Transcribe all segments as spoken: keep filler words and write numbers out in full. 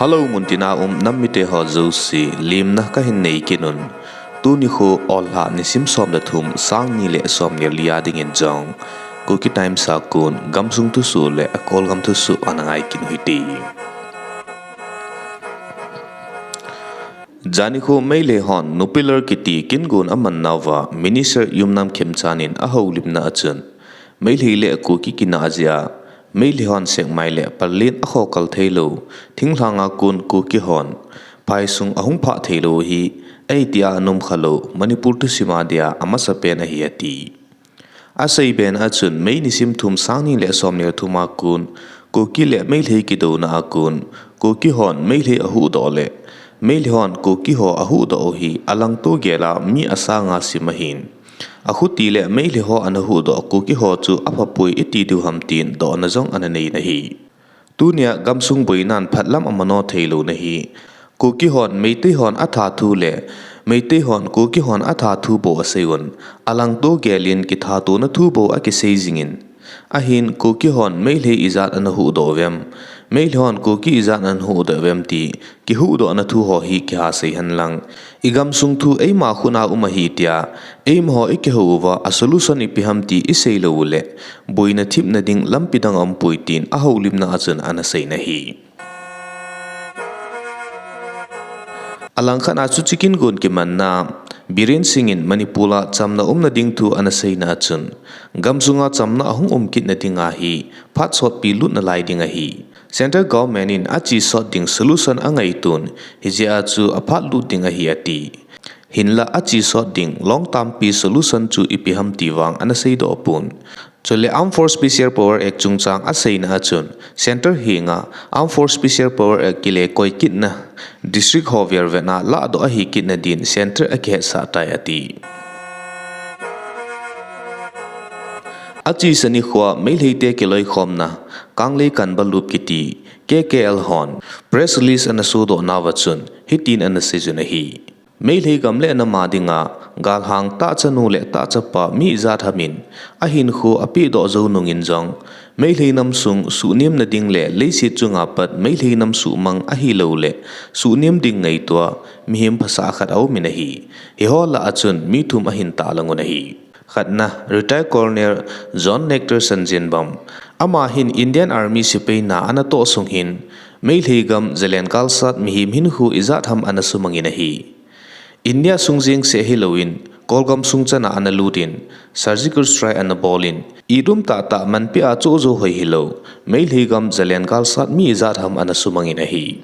Hello, muntina um nam mite ho jouse, lemna kahin nei kit un. Tuni kho Ollhah nisim som le thum, sang ni le som ni le li a dingin jong Kuki Times a kon gamsung thusoh le a Kolgam thusoh ana ngai kit u hite. Jani kho Meitei hon Nupilar kiti kin gon aman nauva Minister Yumnam Khemchand in ahoulimna a chun, Meitei le Kuki kinah jeh a, Meitei hon Sekmai le Pallel a khokal theilou, thinglhang a kon Kuki hon phaisung ahung phah theilou hi, ahi tia anom khalou, Manipur thusim a dia amasapen ahi ati. Aseibe na a chun, May nisim thum sang ni le som ni le thum a kon, Kuki le Meitei kidouna a kon, Kuki hon Meitei ahuhdoh le, Meitei hon Kuki ho ahuhdoh u hi, alangto gel a mi asang a sim ahin. Akhuti le Meitei ho ana huhdoh Kuki ho chu aphapoi iti diu ham tin dohna jong ana nei na hi. Tunia gamsung boinan phatlam amano theilou na hi. Kuki hon Meitei hon atha thu le, Meitei hon Kuki hon atha thu bou asei un, alangto gel in kithatona thu bou akisei jingin. Ahin Kuki hon Meitei ijat ana huhdoh uvem, Meitei hon Kuki ijat ana huhdoh uvem ti, kihuhdohna thu ho hi kiha sei hen lang. I gamsung thu eima khut a um ahi tia, eima ho i kihou uva a solution ipi ham ti i seilou u le, boina thepna ding lampi dang aumpoi tin ahoulimna a chun ana sei na hi. Alangkhat a chuche kin gon kimanna, Biren Singh in Manipur a chamna umna ding thu ana seina a chun, gamsunga chamna ahung um kit na ding ahi, phat sotpi lut nalai ding ahi. Central Government in ache sot ding solution angaito un, hijeh a chu aphat lut ding ahi ati. Hinla ache sot ding long term peace solution chu ipi ham ti vang ana seidoh pon. Chule Armed Force Special Power Act chungchang aseina a chun, Centre henga Armed Force Special Power Act kile koi kitna, district ho velvet na lahdoh ahi kitna din Centre akihetsah tai ati. Achesa nikhoa Meitei te kiloikhomna, Kangleikan Ballop kiti, K K L hon, press release ana sodoh nauva chun, hitin ana seijun ahi. Meitei gam le anam a dinga, galhang tahchanu le tahchapa mi ijat ham in, ahinkho apehdoh jou nungin jong, Meitei nam sung suhnem na ding le leiset chunga pat Meitei nam suhmang ahilou le, suhnem ding ngaito a, mihem phasah khat aum in ahi. Hiho lah a chun mi thum ahin tahlang un ahi. Khatna, Retired Colonel John Nector Sanjenbam. Ama hin Indian Army sepai na ana toh sung hin, Meitei gam Zalen galsat mihem hinkho ijat ham ana sumang in ahi. India sung jeng seh hilou in, Kolgam sung chan a ana lut in, surgical strike ana bol in, itum tahtah manpeh a choh jou hoi hilou, Meitei gam Zalen galsat mi ijat ham ana sumang in ahi.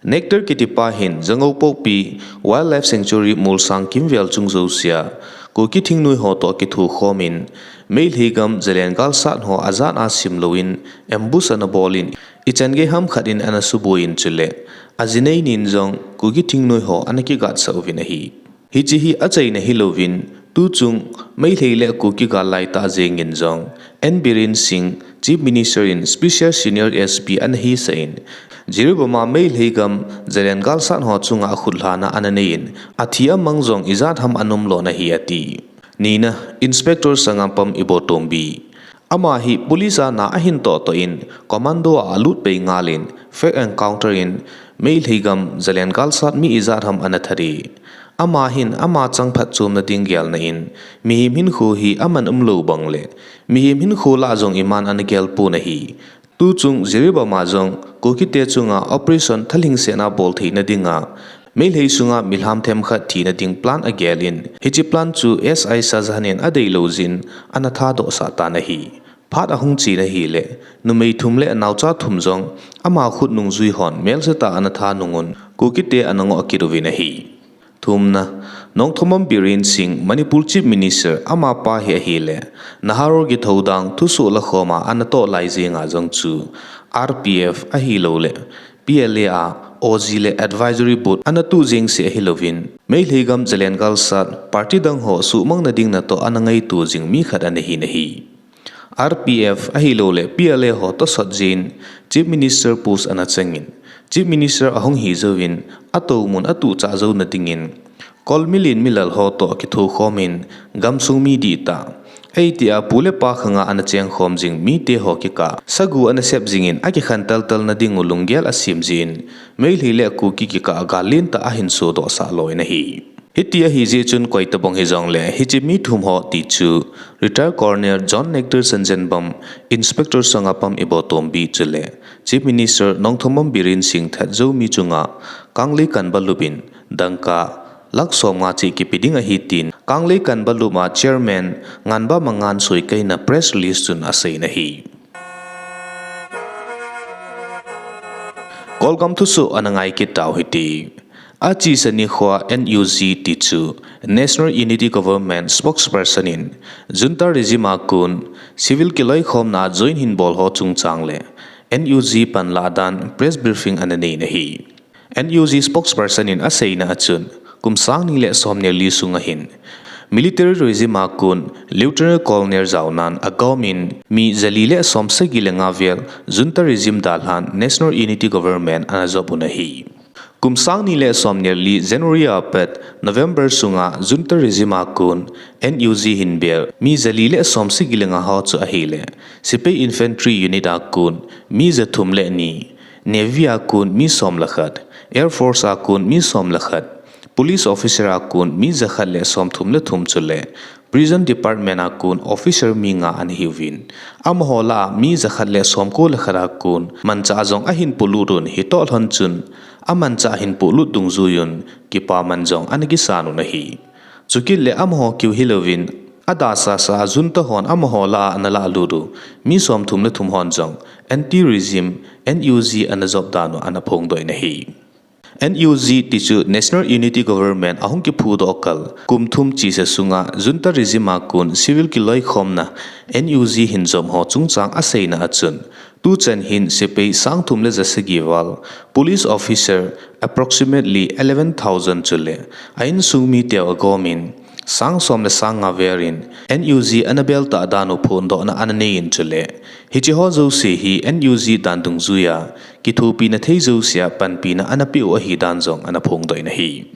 Nector kiti pa hin Jangou Pokpi Wildlife Sanctuary molsang kimvel chung jousea, Kuki thingnoi ho toh kithokhom in, Meitei gam Zalen galsat ho ajat a simlou in, ambush ana bol in, ichan gei ham khat in ana suboi in chule, ajinei nin jong Kuki thingnoi ho ana kigatsah uvin ahi. Hiche hi achaina hilouvin, tuchung Meitei le Kuki gal laitah jengin jong, N Biren Singh, Chief Minister in Special Senior S P ana hisah in, Jiribam a Meitei gam Zalen galsat ho chunga akhutlhana ana nei in, athi amang jong ijat ham ana umlou na hi ati. Nina, Inspector Sangapam Ibotombi. Ama hi police a na ahin tohtoh in, commando a alut pai ngal in, fake encounter in, Meitei gam Zalen galsat mi ijat ham ana thade. Ama hin ama chang phatchomna ding gelna in, mihem hinkho hi aman umlou bang le, mihem hinkho lah jong iman ana gel pon ahi. Tuchung Jiribam a jong, Kuki te chunga operation thalhingsetna bol theina dinga, Meitei sunga milham themkhat thina ding plan agel in, hiche plan chu S I Shahjahan in adeilou jin, ana thadohsah tan ahi. Phat ahung chen ahile, numei thum le anaocha thum jong, ama khut nungjui hon, melsetah a ana tha nungun, Kuki te ana ngoh kit uvin ahi. Thumna, Nongthombam Biren Singh, Manipur Chief Minister, amapa hi ahile, Nehru kithoudang thusoh lakhom a ana toh lai jenga jong chu, R P F ahilouleh, P L A a, O G le Advisory Board ana tuh jeng seh ahilouvin, Meitei gam Zalen galsat, party dang ho suhmang na ding natoh ana ngaito jing mi khat ana hin ahi. R P F ahilouleh P L A ho tosot jin, Chief Minister post ana changin, Chief Minister ahung hi jouvin, atoumun atuhchah jou na dingin, Kol milen milal ho toh kithokhom in, gamsung mi dihtah, Eitia pu le pa khanga ana chengkhom jing mite ho kikah sagu ana sep jingin akikhen taltal nading u lunggel asem jin, Meitei le Kuki kikah gal lentah ahin sodoh sah loi in ahi. Hiti ahi jeh chun koitabang hijongle hiche mi thum ho ti chu Retired Colonel John Nector Sanjenbam, Inspector Sangapam Ibotombi chule Chief Minister Nongthombam Biren Singh that Zomi chunga Kanglei Kanba Lup in dangka lakh somnga cheh kipe ding ahi tin Kanglei Kanba Lup a Chairman Nganba Mangan soikaina press release chun asei in ahi. Kolgam thusoh ana ngai kit tau hite. Achesa nikhoa N U G ti chu National Unity Government spokesperson in junta regime a kon civil kiloikhomna join hin bol ho chungchang le N U G panlah dan press briefing ana nei in ahi. N U G spokesperson in aseina achun, kum sang ni le som ni le li sunga hin military regime a kon Lieutenant Colonel jaonan agomin mi jali le som sagi le nga vel junta regime dalhan National Unity Government ana jop un ahi. Kum sang ni le som ni le li January a pat November sunga junta regime a kon N U G hin bel mi jali le som sagi le nga ho chu ahile, Sepai Infantry Unit a kon mi jathum le ni, Navy a kon mi som le khat, Air Force a kon mi som le khat, Police Officer a kon mi jakhat le somthum le thum chule Prison Department a kon officer mi nga ana hiuvin, amaho lah a mi jakhat le somko le khat a kon manchah jong ahin polut un, hitoh lhon chun amanchah hin polut dungjuiyun kipaman jong ana kisan un ahi. Chukit le amaho kiu hilouvin, adasasa a junta hon amaho lah a ana lahlut u mi somthum le thum hon jong anti-regime N U G ana jop dan u ana phongdoh in ahi. N U G ti chu National Unity Government ahung kiphudoh kal kum thum chesa sunga junta regime a kon civil kiloikhomna N U G hin jop ho chungchang aseina achun, tuchan hin sepai sang thum le ja sagi val, police officer approximately eleven thousand chule a insung miteu agomin, sang som le sang nga vel in N U G ana bel tah dan u phondohna ana nei in chule, hiche ho jouse hi N U G dan dungjuiya kithopina thei jousea panpina ana peh u ahi dan jong ana phongdoh in ahi.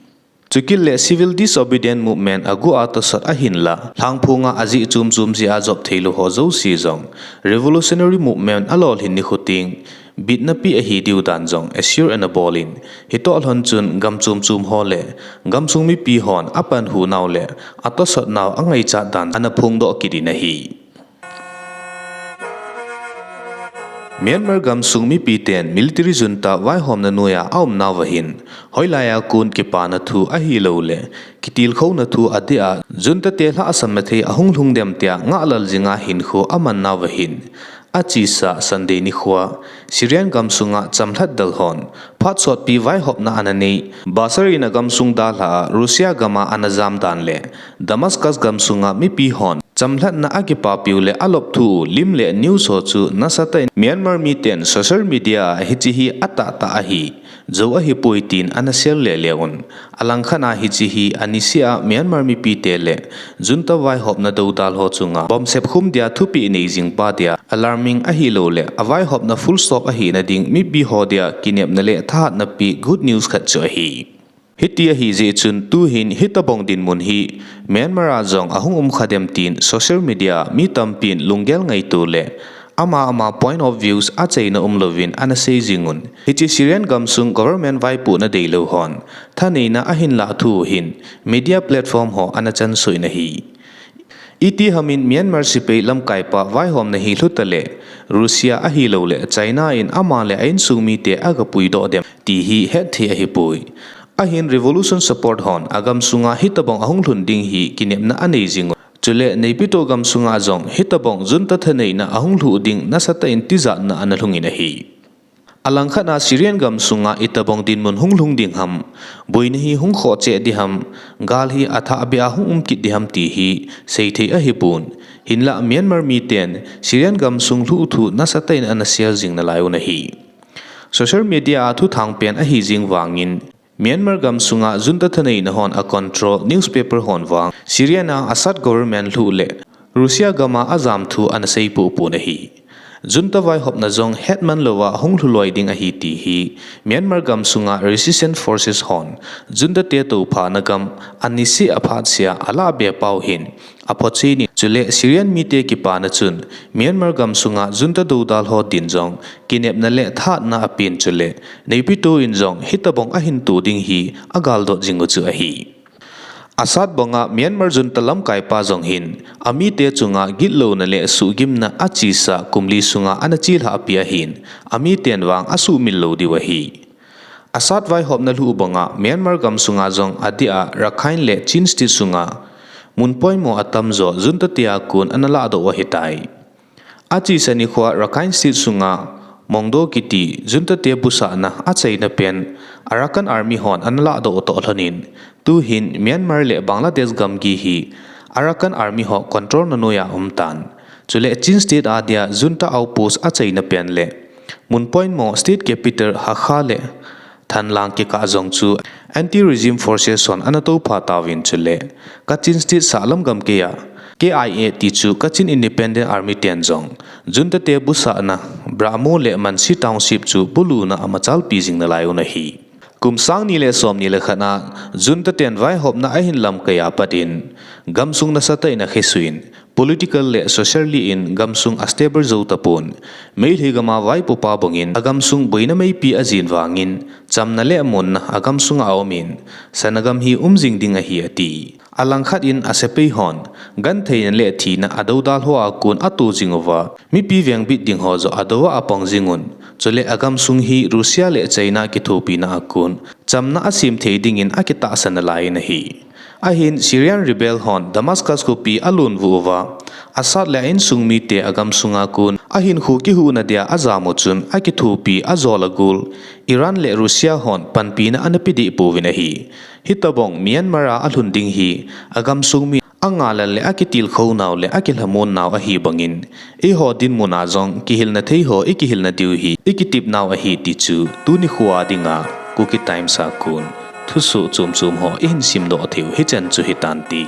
Chukit le civil disobedient movement agu a tosot ahinlah, lhangphonga ajeh chom chom jeh a jop theilou ho jouse jong revolutionary movement alolhin nikho teng bitna pi ahi diu dan jong assure ana bol in, hitoh lhon chun gam chom chom ho le gamsung mipi hon apanhu nau le atosot nau angaichat dan ana phongdoh kit in ahi. Myanmar gamsung mipiten military junta vaihomna noiya aum nauva hin, hoilaiya kon kipana thu ahilouleh kitilkhouna thu adeh a junta te lhahsamna thei ahung lhung dem tia ngahlel jinga hinkho aman nauva hin, achesa Sunday nikhoa Syrian gamsunga chamlhat del hon phat sotpi vaihopna ana nei, Bashar in agamsung dalha a Russia gama ana jam dan le Damascus gamsunga mipi hon chamlhatna akipapiu le alop thu u lim le news ho chu nasatah in Myanmar miten social media a hiche hi atahtah ahi, jou ahipoi tin ana share lele un. Alangkhat a hiche hi aniseh a Myanmar mipite le junta vaihopna doudal ho chunga bomb sepkhum dia thupeh nei jing pa dia alarming ahilouleh avaihopna full stop ahina ding mipi ho dia kinepna le thahatna pi good news khat chu ahi. Hiti ahijeh chun tuhin hitobang dinmun hi Myanmar a jong ahung um kha dem tin social media mi tampin lunggel ngaito le ama ama point of views achaina umlouvin ana sei jing un. Hiche Syrian gamsung government vaipohna deilou hon thaneina ahin lah thu u hin media platform ho ana chansoh in ahi. Itihamin Myanmar sepai lamkaipa vaihomna hi lhuta le Russia ahilouleh China in ama le a insung mite agapuidoh dem ti hi hetthei ahipoi. Ahin revolution support hon agamsunga hitobang ahung lhun ding hi kinepna anei jing un. Chule neipitoh gamsunga jong hitobang junta thaneina ahung lhuh ding nasatah in tijatna ana lhungin ahi. Alangkhat a Syrian gamsunga itobang dinmun hung lhung ding ham, boina hi hung khoh cheh ding ham, gal hi athahbeh a hung um kit ding ham ti hi seithei ahipon. Hinlah Myanmar miten Syrian gamsung lhuh thu nasatah in ana share jing nalai un ahi. Social media a thuthang pen ahi jeng vangin, Myanmar gamsunga junta thaneina hon a control newspaper hon vang Syrian a Assad government lhuh le Russia gama ajam thu ana seipoh pon ahi. Junta vaihopna jong hetman louva hung lhuloi ding ahi ti hi Myanmar gamsunga resistance forces hon junta te touphana gam aniseh a phatsea alahbe pau hin aphochenin Chule Syrian mite kipana chun Myanmar gamsunga junta doudal ho din jong kinepna le thahatna apen chule neipithu in jong hitobang ahin to ding hi agaldot jing u chu ahi. Assad banga Myanmar junta lamkaipa jong hin amite chunga gitlouna le suhgimna achesa kum li sunga ana chelhah pi ahin, amiten vang asuhmil lou diu ahi. Assad vaihopna lhuh banga Myanmar gamsunga jong adeh a Rakhine le Chin State sunga mun poimo atamjo junta te a kon ana lahdoh u ahitai. Achesa nikhoa Rakhine State sunga Mongdo kiti junta te busahna achaina pen Arakan Army hon ana lahdoh u toh lhonin, tuhin Myanmar le Bangladesh gamgi hi Arakan Army ho control na noiya umtan. Chule Chin State a dia junta outpost achaina pen le mun poimo state capital Hakha le Thanlang kikah jong chu anti-regime forces hon ana toupha tauvin chule Kachin State sahlam gamkaiya K I A ti chu Kachin Independent Army ten jong junta te busahna Brahmo le Mansi Township chu buluna amachalpi jing nalai u ahi. Kum sang ni le som ni le khat a junta ten vaihopna ahin lamkaiya pat in gamsung nasatah in akhesuh in political le socially in gamsung astable jou tapon, Meitei gama vaipopa bangin agamsung boina meipi ajin vangin chamna le muonna agamsunga aumin, sana gam hi um jing ding ahi ati. Alangkhat in asepai hon gentheina le thina adoudal hoa kon ato jing uva, mipi vengbit ding ho joh adouva apang jing un, chule agamsung hi Russia le China kithopina a kon chamna asem thei dingin akitahsan nalai in ahi. Ahin Syrian rebel hon Damascus khopi alonvuh uva, Assad le a insung mite agamsunga kon ahinkho kihuhna dia ajam u chun akithopi ajol agol Iran le Russia hon panpina ana pe deh pouvin ahi. Hitobang Myanmar a alhun ding hi agamsung mi angailal le akitilkhou nau le akilhamon nau ahi bangin, eiho dinmun a jong kihilna thei ho ikihilna diu hi ikitep nau ahi ti chu tuni khoa dinga Kuki Times a kon thusoh chom chom ho ihin simdoh thei u hichan chu hitante.